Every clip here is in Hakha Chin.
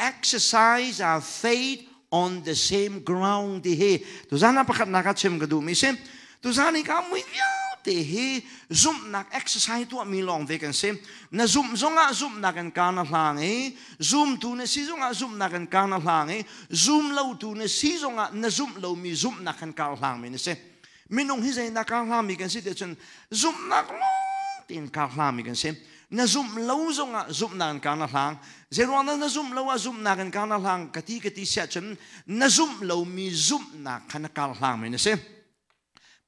exercise our faith on the same ground ti hi tuzan ah pakhatnak ah chim ka duhmi si. Tuzan hi ka mui vialte hi zumhnak exercise tuahmi lawng te kan si. Na zumh zongah zumhnak in ka na hlang i zumtu na si zongah zumhnak in ka na hlang i zum lotu na si zongah na zumh lomi zumhnak kan kar hlangmi na si. Minung hi zeidah kar hlangmi kan si ti cun zumhnak lawng tein kar hlangmi kan si. Na zumh lo zongah zumhnak in kar na hlang. Zeiruang dah na zumh lo ah zumhnak in kar na hlang ka ti ka ti siah cun na zumh lomi zumhnak kha na kar hlangmi na si.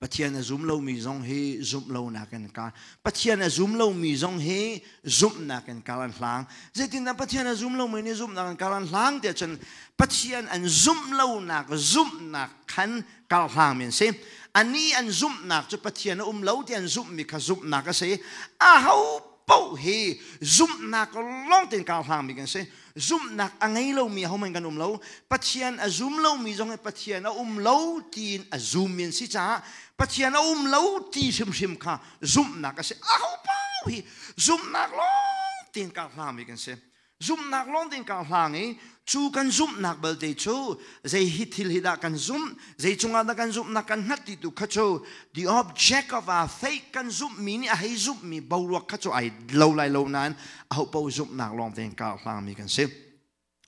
Pathian a zum lomi zong hi zumh lonak in kar. Pathian a zum lomi zong hi zumhnak in kar an hlang. Zeitindah Pathian a zum lomi nih zumhnak in kar an hlang tiah cun Pathian an zumh lonak zumhnak khan kar hlangmi an si. Ani an zumhnak cu Pathian a um lo ti an zumhmi kha zumhnak a si. Aho paoh hi zumhnak lawng tein kar hlangmi kan si. Zumhnak a ngei lomi ahohmanh kan um lo. Pathian a zum lomi zong hi Pathian a um lo tiin a zummi an si caah Pathian a um lo ti hrimhrim kha zumhnak a si. Aho paoh hi zumhnak lawng tein kar hlangmi kan si. Zumhnak lawng tein kar hlang i cu kan zumhnak belte cu zei hi thil hi dah kan zumh, zei cungah dah kan zumhnak kan hngat ti tu kha cu the object of our faith kan zumhmi nih a hei zumhmi boruak kha cu ai lo lai lo nain aho paoh zumhnak lawng tein kar hlangmi kan si.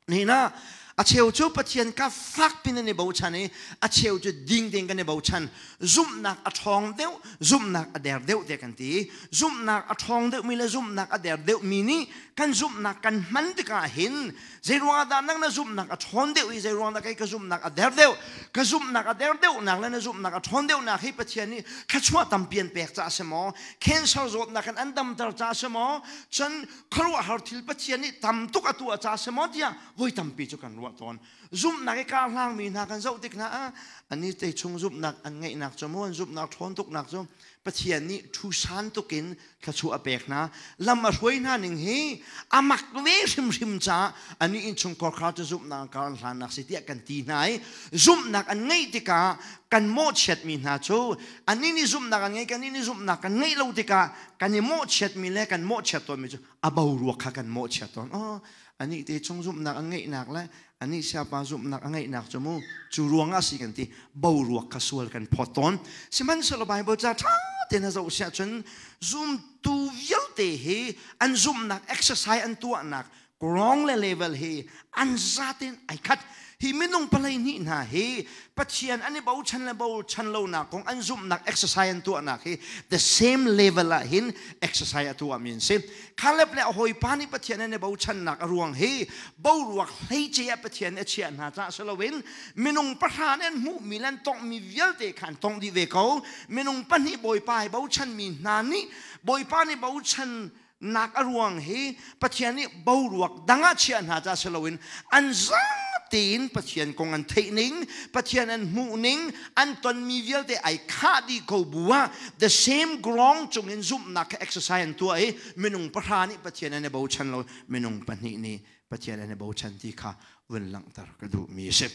Nihin ah a cheu cu Pathian ka fak pin an i bochan i a cheu cu ding tein kan i bochan. Zumhnak a ṭhawng deuh, zumhnak a der deuh te kan ti. Zumhnak a ṭhawng deuhmi le zumhnak a der deuhmi nih kan zumhnak kan hman tikah hin zeiruangah dah nang na zumhnak a ṭhawn deuh i zeiruang dah kei ka zumhnak a der deuh? Ka zumhnak a der deuhnak le na zumhnak a ṭhawn deuhnak hi Pathian nih thluachuah tampi an pek caah a si maw? Cancer zawtnak in an damter caah a si maw? Cun khuaruahhar thil Pathian nih tam tuk a tuah caah si maw tiah voi tampi cu kan ruah tawn. Zumhnak i karhlangmi hna kan zoh tik hna ah ani te chung zumhnak an ngeihnak cu maw an zumhnak ṭhawn tuknak cu Pathian nih thu san tukin thluachuah a pek hna. Lam a hruai hna ning hi a mak ve hrimhrim caah ani innchungkhar kha cu zumhnak kar an hlannak si tiah kan ti hna i zumhnak an ngeih tikah kan mawhchiatmi hna cu ani nih zumhnak an ngei kan nih zumhnak kan ngeih lo tikah kan i mawhchiatmi le kan mawhchiat tawnmi cu a boruak kha kan mawhchiat tawn. Oh, anih te chung zumhnak an ngeihnak le anih siapa zumhnak a ngeihnak cu mu cu ruangah si kan ti boruak kha sual kan phawt tawn. Sihmanhsehlaw Bible ca ṭha tein a zoh siah cun zumtu vialte hi an zumhnak exercise an tuahnak wrong le level hi an zaten ai khat. Hi minung palei hnih hna hi Pathian an i bochan le bochan lonak kong an zumhnak exercise an tuahnak hi the same level ah hin exercise a tuahmi an si. Caleb le a hawipa nih Pathian an i bochannak a ruang hi boruak hleice ah Pathian a chiah hna caah si loin minung pahra nih an hmuhmi le an tonghmi vialte kha an tongh dih ve ko. Minung pahnih Bawipa i bochanmi hna nih Bawipa nih bochan nak a ruang hi Pathian nih boruak dang ah chiah hna ca si loin an zatein Pathian kong an theih ning, Pathian an hmuh ning, an tonmi vialte ai khah dih ko bu ah the same ground cungin zumhnak kha exercise an tuah i minung pahra nih Pathian an i bochan lo, minung pahnih nih Pathian an i bochan ti kha vun langhter ka duhmi a si.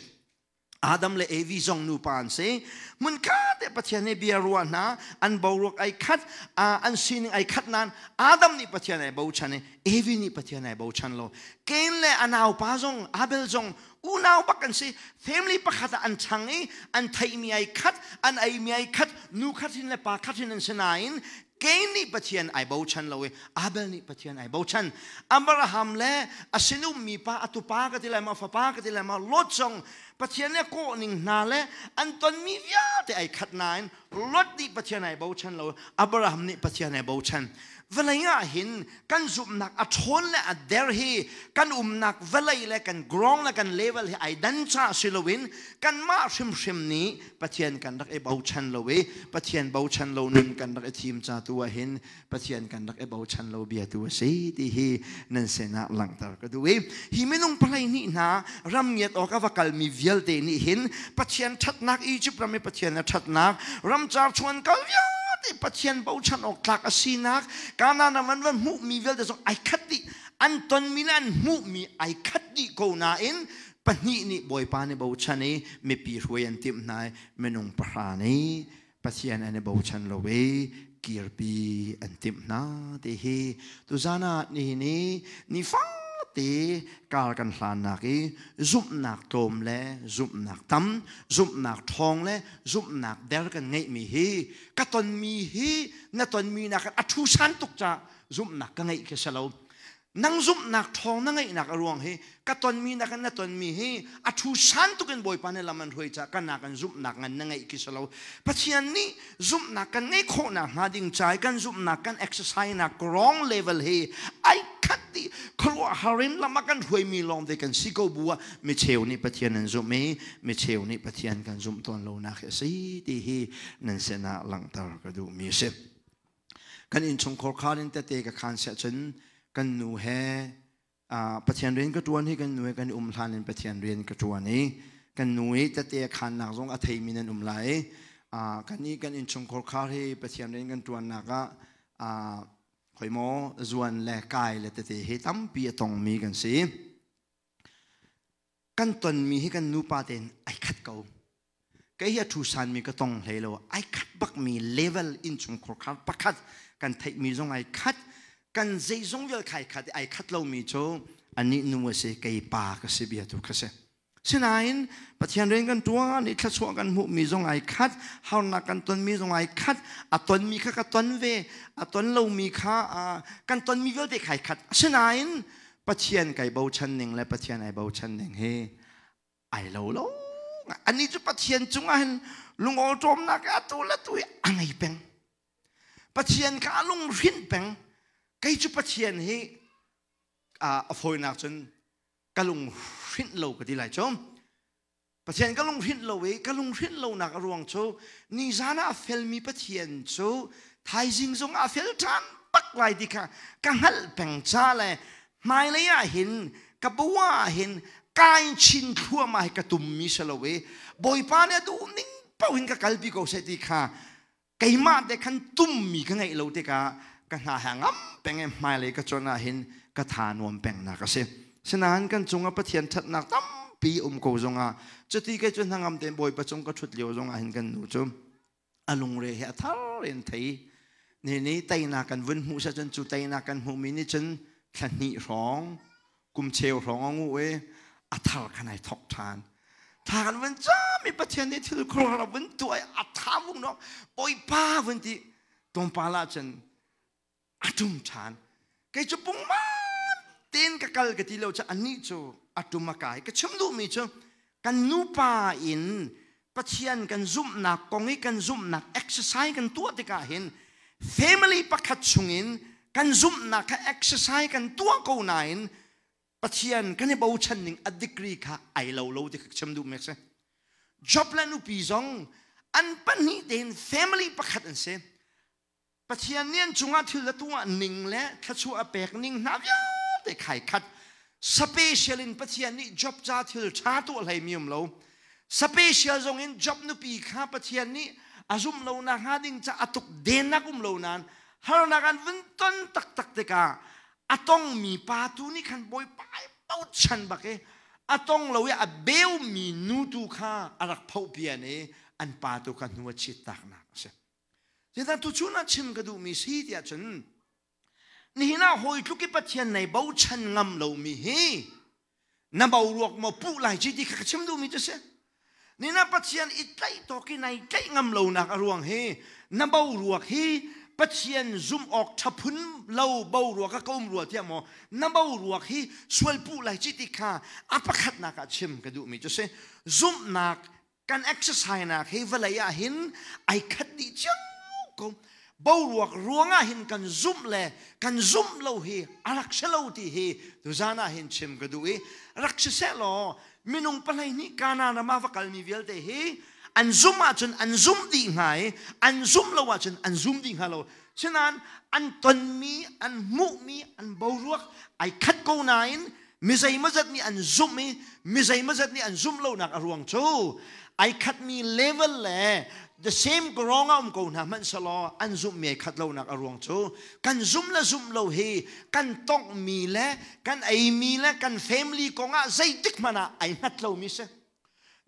Adam le Evi zong nupa an si. Hmunkhat te Pathian nih bia ruah hna, an boruak ai khat, an sining ai khat nain Adam nih Pathian ai bochan i Evi nih Pathian ai bochan lo. Cain le a naupa zong Abel zong unau bak an si. Family pakhat ah an chang i an theihmi ai khat, an eimi ai khat, nu khat hin le pa khat hin an si nain Cain nih Pathian ai bochan lo i Abel nih Pathian ai bochan. Abraham le a sinum mi pa a tupa ka ti lai ma fapa ka ti lai ma Lot zong Pathian le kawh ning hna le an tonmi vialte ai khat nain Lot nih Pathian ai bochan lo Abraham nih Pathian ai bochan. Vawlei ah hin kan zumhnak a ṭhawn le a der hi kan umnak vawlei le kan ground le kan level hi ai dan caah si loin kanmah hrimhrim nih Pathian kan rak i bochan lo i Pathian bochan lo nun kan rak i thim ca tu ah hin Pathian kan rak i bochan lo bia tu a si ti hi nan sinah langhter ka duh i hi minung palei nih hna ram ngiat awk a va kalmi vialte nih hin Pathian ṭhatnak Egypt ram i Pathian a ṭhatnak ramcar chuan kal vialte Pathian bochan awk tlak a sinak Kanaan ram an va hmuhmi vialte zong ai khat dih an tonmi le an hmuhmi ai khat dih ko nain pahnih nih Bawipa nih bochan i mipi hruai an timh hna i minung pahra nih Pathian an i bochan lo i kirpi an timh hna ti hi tuzan ah nihin i nifate. te kar kan hlannak i zumhnak tlawm le zumhnak tam, zumhnak ṭhawng le zumhnak der kan ngeihmi hi ka tonmi hi na tonmi nakin a ṭhu san tuk caah zumhnak ka ngeih khi si lo. Nang zumhnak ṭhawng na ngeihnak a ruang hi ka tonmi nakin na tonmi hi a ṭhu san tuk in Bawipa nih lam an hruai caah ka nakin zumhnak ngan na ngeih khi si lo. Pathian nih zumhnak kan ngeih khawhnak hnga ding ca i kan zumhnak kan exercise nak wrong level hi ai khat dih. Khuaruahhar in lam a kan hruaimi lawng te kan si ko bu ah micheu nih Pathian an zumh i micheu nih Pathian kan zumh tawn lonak hi a si ti hi nan sinah langhter ka duhmi a si. Kan innchungkhar khar in tete ka khan siah cun kan nu he Pathian rian ka ṭuan hi kan nu he kan i um hlan in Pathian rian ka ṭuan i kan nu i tete a khannak zong a theimi nan um lai. Kan i kan innchungkhar khar hi Pathian rian kan ṭuannak ah khoi maw zuan le kai le tete hi tampi a tongmi kan si. Kan tonmi hi kan nupa tein ai khat ko. Kei hi a ṭhu sanmi ka tong hlei lo. Ai khat bakmi level innchungkhar khar pakhat kan theihmi zong ai khat. Kan zeizong vial khai khat i ai khat lomi cu anih nu a si, kei pa ka si bia tu kha si. Sinain Pathian rian kan ṭuan i thluachuah kan hmuhmi zong ai khat, harnak kan tonmi zong ai khat, a tonmi kha ka ton ve, a ton lomi kha kan tonmi vialte kha ai khat. Asinain Pathian kai bochan ning le Pathian ai bochan ning hi ai lo lo. Anih cu Pathian cungah hin lungawṭawmnak atu le tu hi a ngei peng. Pathian kha a lunghrinh peng. Kei cu Pathian hi a fawinak cun ka lunghrinh lo ka ti lai cu. Pathian ka lunghrinh lo i ka lunghrinh lonak a ruang cu nizan ah a felmi Pathian cu thaizing zong ah a fel ṭhan bak lai ti kha ka hngalh peng ca le hmailei ah hin ka bua ah hin kai chin thluahmah hi ka tummi si lo i Bawipa nih a duh ning paoh in ka kalpi ko seh ti kha keimah te khan tummi ka ngeih lo tikah ka hna he ngam peng i hmailei ka cuanh ah hin ka tha nuam pengnak a si. Sinain kan cungah Pathian ṭhatnak tampi um ko zongah cuti kei cu hnangam tein Bawipa cung ka ṭhut lio zongah hin kan nu cu a lungre he a thar in thei ni ni teinak kan vun hmuh cun cu teinak kan hmuhmi nih cun thla hnih hrawng kum cheu hrawng a ngu i a thar khan ai thok ṭhan tha kan vun cam i Pathian nih thil khuaruahhar a vun tuah i a tha vung no Bawipa vun ti tlawmpal ah cun a ṭum ṭhan. Kei cu pungman tein ka kal ka ti lo cu anih cu a ṭum a kai. Ka chim duhmi cu kan nupa in Pathian kan zumhnak kong i kan zumhnak exercise kan tuah tikah hin family pakhat chungin kan zumhnak kha exercise kan tuah ko nain Pathian kan i bochan ning a degree kha ai lo lo ti kha chim duhmi a si. Job le nupi zong an pahnih tein family pakhat an si. Pathian nih an cungah thil a tuah ning le thluachuah a pek ning hna vialte khai khat. Special in Pathian nih Job ca thil ṭha tuah hlei mi um lo. Special zong in Job nupi kha Pathian nih a zumh lo nak hnga ding ca a tuk dennak um lo nain harnak an vun ton taktak tikah a tongmi pa tu nih khan Bawipa ai bochan bak i a tong lo i a beumi nu tu kha a rak phohpian i an pa tu kha hnu a chit taknak a si. Zeicah tuchun ah chim ka duhmi si tiah cun nihin ah hawi tluk i Pathian nei bochan ngam lomi hi na boruak maw puh lai ci ti kha ka chim duhmi cu si. Nihin ah Pathian i tlaih tawk i nai tlaih ngam lonak a ruang hi na boruak hi Pathian zumh awk ṭha phun lo boruak ah ka um rua tiah maw na boruak hi sual puh lai ci ti kha a pakhatnak ah chim ka duhmi cu si. Zumhnak kan exercise nak hi vawlei ah hin ai khat dih cio ko. Boruak ruangah hin kan zumh le kan zumh lo hi a rak si lo ti hi tuzan ah hin chim ka duh i rak si seh law minung 12 Kanaan ram ah va kalmi vialte hi an zumh ahcun an zumh dih hnga i an zumh lo ahcun an zum dih hnga lo. Sinain an tonmi, an hmuhmi, an boruak ai khat ko nain mi zeimawzat nih an zumh i mi zeimawzat nih an zumh lonak a ruang cu ai khatmi level le the same ground ah um ko hna hmanh selaw an zumhmi ai khat lonak a ruang cu kan zumh le zumh lo hi kan tonghmi le kan eimi le kan family kong ah zeitik hmanh ah ai hngat lomi si.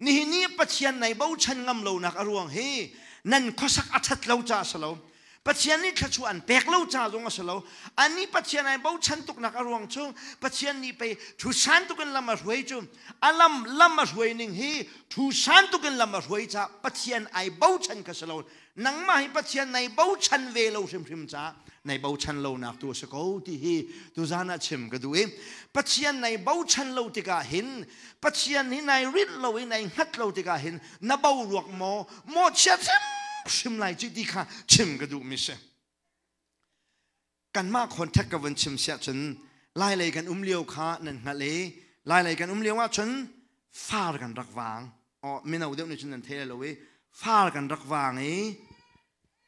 Nihin ni Pathian nei bochan ngam lonak a ruang hi nan khuasak a ṭhat lo caah si lo. Pathian nih thluachuah an pek lo ca zong a si lo. Annih Pathian ai bochan tuknak a ruang cu Pathian nih pei thu san tukin lam a hruai cu a lam lam a hruai ning hi thu san tukin lam a hruai ca Pathian ai bochan kha si lo. Nangmah hi Pathian nai bochan ve lo hrimhrim ca nai bochan lo nak tu a si ko ti hi tuzan ah chim ka duh i Pathian nai bochan lo tikah hin Pathian hi nai rinh lo i nai hngat lo tikah hin na boruak maw mawhchiat hrimhrim lai ci ti kha chim ka duhmi si. Kanmah contact ka vun chim siah cun Lailei kan um lio kha nan hngalh i Lailei kan um lio ahcun far kan rak vang. Oh, mino deuh nih cun nan thei lo i far kan rak vang i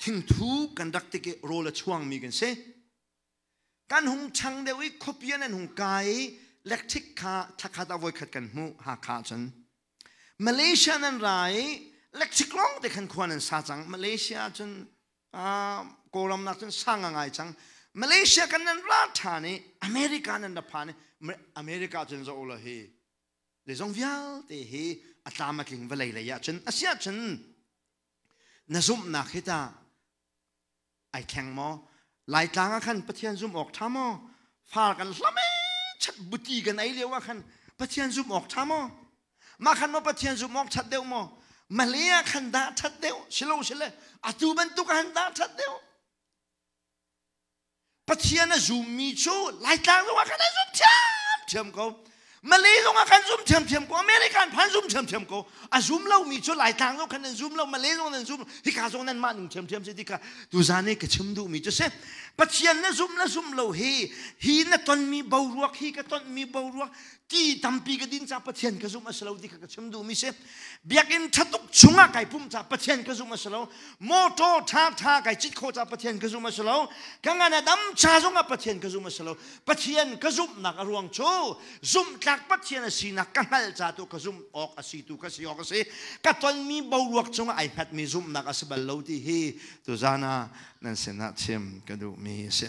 thingthu kan rak tik i rawl a chuangmi kan si. Kan hung chang deuh i khuapi an hung kai i electric kha thlakhat ah voikhat kan hmuh Hakha cun. Malaysia nan ra i electric lawng te khan khua nan sa cang. Malaysia cun Kawlram nak cun sang ngai cang. Malaysia kan nan ra ṭhan i America nan ra phan i America cun zoh la hi zeizong vialte hi a tlam a tling vawlei lei ah cun a si ahcun na zumhnak hi ta ai thleng maw Laitlang ah khan Pathian zum awk ṭha maw far kan hlam chat buti kan ei lio ah khan Pathian zum awk ṭha maw mah khan maw Pathian zum awk ṭhat deuh maw Malay ah khan dah ṭhat deuh silo sile atu bantuk ah han dah ṭhat deuh Pathian a zummi cu Laitlang zongah khan a zum ṭhiamṭhiam ko. Malay zongah khan zum ṭhiamṭhiam ko. American phan zum ṭhiamṭhiam ko. A zum lomi cu Laitlang zong khan nan zum lo, Malay zong nan zum, hika zong nan mah ning ṭhiamṭhiam si ti kha tuzan i ka chim duhmi cu si. Pathian na zum na zum lo hi, hi na tonmi boruak, hi ka tonmi boruak, ti tampi ka din ca Pathian ka zumh a si lo ti kha ka chim duhmi si. Biakinn ṭhatuk chungah kai pumh ca Pathian ka zumh a si lo. Motor ṭha ṭha kai cit khawh ca Pathian ka zumh a si lo. Ka ngan a dam ca zongah Pathian ka zumh a si lo. Pathian ka zumhnak a ruang cu zumhtlak Pathian a sinak ka hngalh ca tu ka zumh awk a si tu ka si awk a si. Ka tonmi boruak cungah ai hngatmi zumhnak a si bal lo ti hi tuzan ah nan sinah chim ka duhmi a si.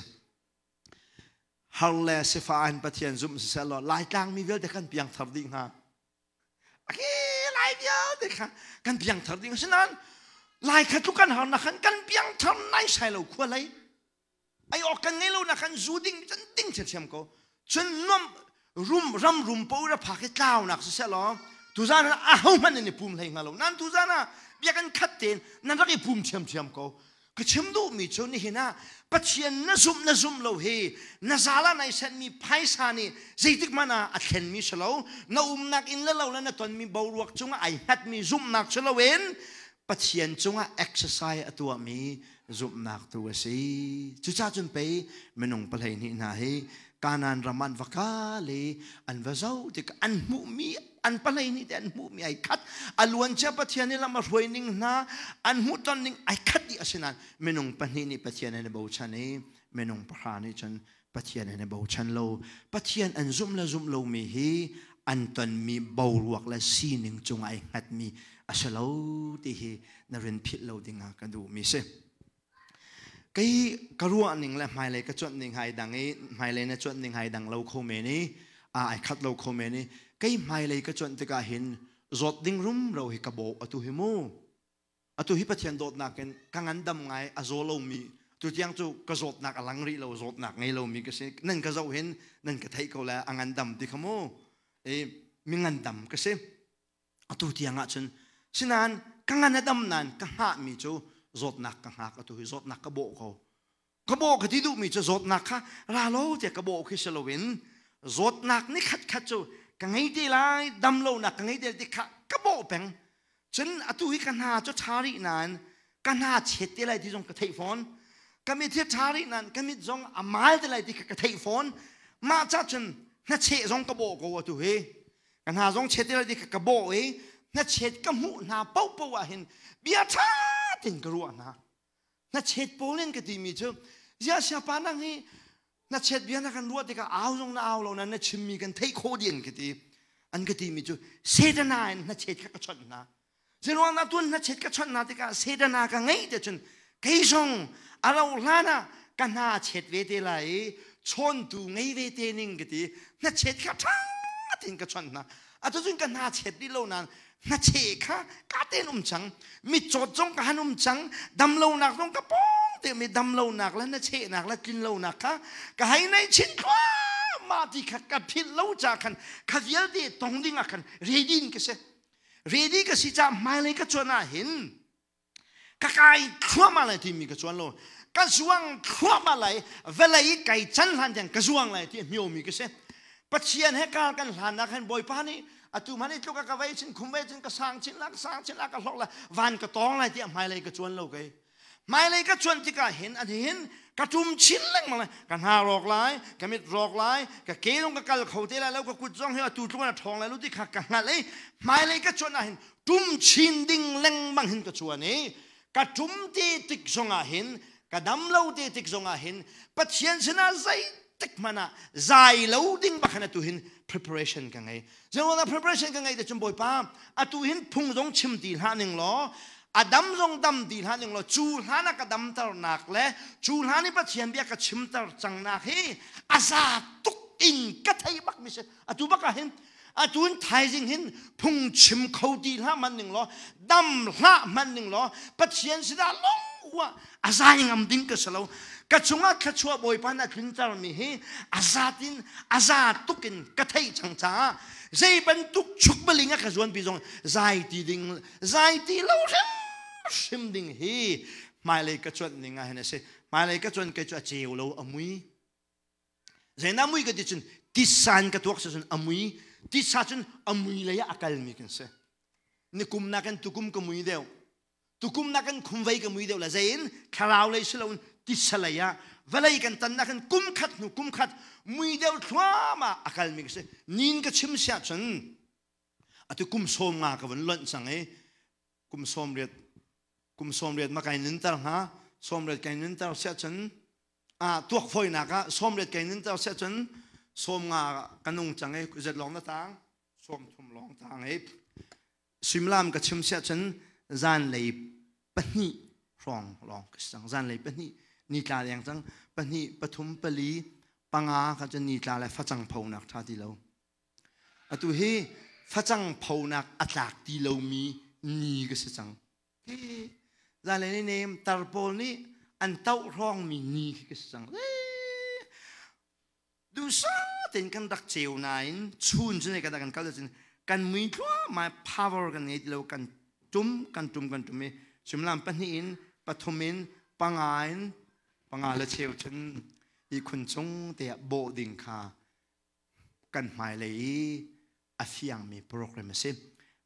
Har le sifah in Pathian zumh siseh law Laitlang mi vialte kan piangthar dih hnga. Aki Lai vialte kha kan piangthar ding asinain Lai kha tluk kan har na khan kan piangthar nai sai lo khua lei. Ai awk kan ngei lo na khan zu ding cun ding thiam ko. Cun nuam rum ram rum po ra phak i tlau nak siseh law tuzan ah aho hmanh nan i pum hlei hnga lo. Nan tuzan ah biakinn khat tein nan rak i pum thiamthiam ko. Ka chim duhmi cu nihin ah Pathian na zumh na zumh lo hi na zal ah nai senhmi phaisa nih zeitik hmanh ah a thlenmi si lo na umnak inn le lo le na tonmi boruak cungah ai hngatmi zumhnak si loin Pathian cungah exercise a tuahmi zumhnak tu a si. Cucaah cun pei minung pahlei hnih hna hi Kanaan ram an va kal i an va zoh tikah an hmuhmi an pahlei nih te an hmuhmi ai khat a luancia Pathian nih lam a hruai ning hna an hmuhton ning ai khat dih asinain minung pahnih nih Pathian an i bochan i minung pahra nih cun Pathian an i bochan lo Pathian an zumh le zumh lomi hi an tonmi boruak le sining cung ai hngatmi a si lo ti hi na rin philh lo ding ah ka duhmi si. Kei ka ruah ning le hmailei ka cuanh ning hai dang i hmailei na cuanh ning hai dang lo kho men i a ai khat lo kho men i kei hmailei ka cuanh tikah hin zawt ding rumro hi ka bawh atu hi mu atu hi Pathian dawtnak in ka ngandam ngai a zaw lomi tu tiang cu ka zawtnak a lang rih lo zawtnak ngei lomi ka si nan ka zoh hin nan ka theih ko le a ngandam ti kha mu i mi ngandam ka si Atu tiang ahcun sinain ka ngan a dam nain ka hngahmi cu zawtnak ka hngak atu hi zawtnak ka bawh ko. Ka bawh ka ti duhmi cu zawtnak kha ra lo tiah ka bawh khi si loin zawtnak ni khat khat cu ka ngei te lai dam lonak ka ngei te ti kha ka bawh peng. Cun atu hi ka hna cu ṭha rih nain ka hna chet te lai ti zong ka theih fawn. Ka mit hi ṭha rih nain ka mit zong a mal te lai ti kha ka theih fawn. Mah ca cun hnacheh zong ka bawh ko atu hi. Ka hna zong chet ti lai ka bawh i hnachet ka hmuh hna paohpaoh ah hin bia ṭha tein ka ruah hna. Hnachet pawl in ka timi cu ziah siapa nang hi hnachet bia na kan ruah tikah au zong na au lo na na chimmi kan theih khawh dih an ka ti. An ka timi cu Setana in hnachet kha ka chawnh hna. Zeiruang dah tuan hnachet ka chawnh hna tikah Setana ka ngeih te cun kei zong a rauh hlan ah ka hna chet ve te lai i chawntu ngei ve te ning ka ti hnachet kha ṭha tein ka chawnh hna atu cun ka hna chet rih lo nain hnacheh kha ka tein um cang mitcawt zong ka han um cang damlonak zong ka pawng. te mi dam lonak le na chehnak le tlin lonak kha ka hei nei chin thluahmah ti kha ka philh lo ca khan kha vialte tong ding ah khan ready in ka si. Ready ka si ca hmailei ka cuan ah hin ka kai thluahmah lai timi ka cuan lo. Ka zuang thluahmah lai, vawlei kai can hlan tiang ka zuang lai ti hmiomi ka si. Pathian he kar kan hlannak hin Bawipa nih atu man i tluk ka vei chin khum vei chin ka sang chin la ka sang chin la ka hlok la van ka tawng lai tiah hmailei ka cuan lo kei. Hmailei ka cuan tikah hin an hin ka tum chin lengmang lai, ka hna rawk lai, ka mit rawk lai, ka ke zong ka kal kho te lai lo, ka kut zong hi atu tluk in a ṭhawng lai lo ti kha ka hngalh i hmailei ka cuan ah hin tum chin ding lengmang hin ka cuan i ka tum te tik zongah hin, ka dam lo te tik zongah hin Pathian sinah zeitik hmanh ah zai lo ding bak hin atu hin preparation ka ngei. Zeiruangah preparation ka ngei te cun Bawipa, atu hin phung zong chim ti hlah ning law, a dam zong dam ti hlah ning law, cu hlan ah ka damternak le cu hlan i Pathian bia ka chimter cangnak hi a za tuk in ka thei bak mi si. Atu bak ah hin, atu in thaizing hin phung chim kho ti hlah man ning law, dam hlah man ning law, Pathian sinah lung a zai ngam ding ka si lo. Ka cungah thluachuah Bawipa na tlunter mi hi a zatin a za tuk in ka theih cang caah zei bantuk chuk baling a ka zuan pi zong zai ti ding, zai ti lo hrim hrim ding hi hmailei ka cuanh ning ah hin a si. Hmailei ka cuan kei cu a ceu lo, a mui. Zeina mui ka ti cun tisan ka tuak cun a mui, tisa cun a mui lei ah a kal mi kan si. Nikum nakin tukum ka mui deuh, tukum nakin khumvei ka mui deuh la. Zein thlarau lei si loin tisa lei ah vawlei kan tan nakin kum khat hnu kum khat mui deuh thluahmah a kalmi ka si. Nin ka chim siah cun atu kum 50 ka vun lonh cang i kum 80, kum 80 ma kai nunter hnga. 80 kai nunter siah cun a tuak fawinak ah 80 kai nunter siah cun 50 ka nung cang i zet lawng na tang, 30 lawng tang i suimilam ka chim siah cun zanlei 2 hrawng lawng ka si cang. Zanlei 2, ni tla leng cang, 2, 3, 4, 5 kha cun ni tla le facang phonak ṭha ti lo. Atu hi facang phonak a tlak ti lomi ni ka si cang. Hi zanlei ni nem tar pawl nih an toh hrawngmi ni khi ka si cang. Duhsah tein kan rak ceu nain chun cu kan kan kal cun kan mui thluahmah, power kan ngei ti lo. Kan tum, kan tum, kan tum i suimilam 2 in, 3 in, 5 in, 5 le cheu cun ihkhun cung te ah bawh ding kha kan hmailei i a fiangmi program a si.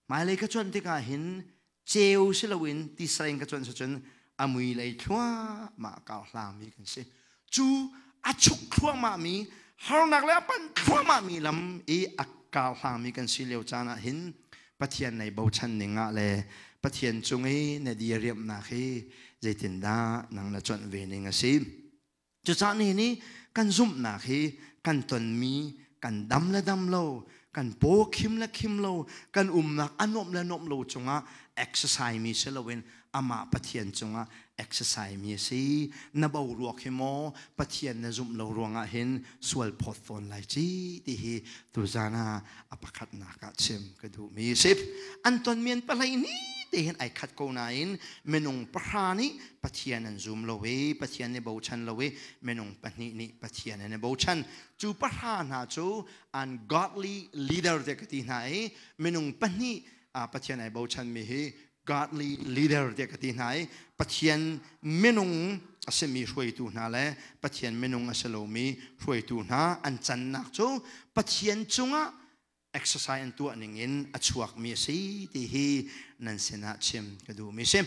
Hmailei ka cuanh tikah hin ceu si loin tisareng ka cuanh cun a mui lei thluahmah kau hlangmi kan si. Cu a chuk thluahmahmi harnak le a panh thluahmahmi lam i a kau hlangmi kan si lio caan ah hin Pathian nei bochan ning ah le Pathian cung i na diriamnak hi zeitindah nang na cuanh ve ning a si. Cucaah ni nih kan zumhnak hi kan tonmi kan dam le dam lo, kan paw khim le khim lo, kan umnak a nuamh le nuamh lo cungah exercise mi si loin amah Pathian cungah exercise mi a si. Na boruak hi maw Pathian na zumh lo ruangah hin sual phawt fawn lai ci ti hi tuzan ah a pakhatnak ah chim ka duhmi a si. An tonmi an pahlei ni te hin ai khat ko nain minung 10 nih Pathian an zum lo i Pathian nih bochan lo i minung 2 nih Pathian an i bochan. Cu 10 hna cu ungodly leader te ka ti hna i minung 2 Pathian ai bochan mi hi godly leader te ka ti hna i Pathian minung a simi hruaitu hna le Pathian minung a si lomi hruaitu hna an cannak cu Pathian cungah exercise an tuah ning in a chuakmi a si ti hi nan sinah chim ka duhmi si.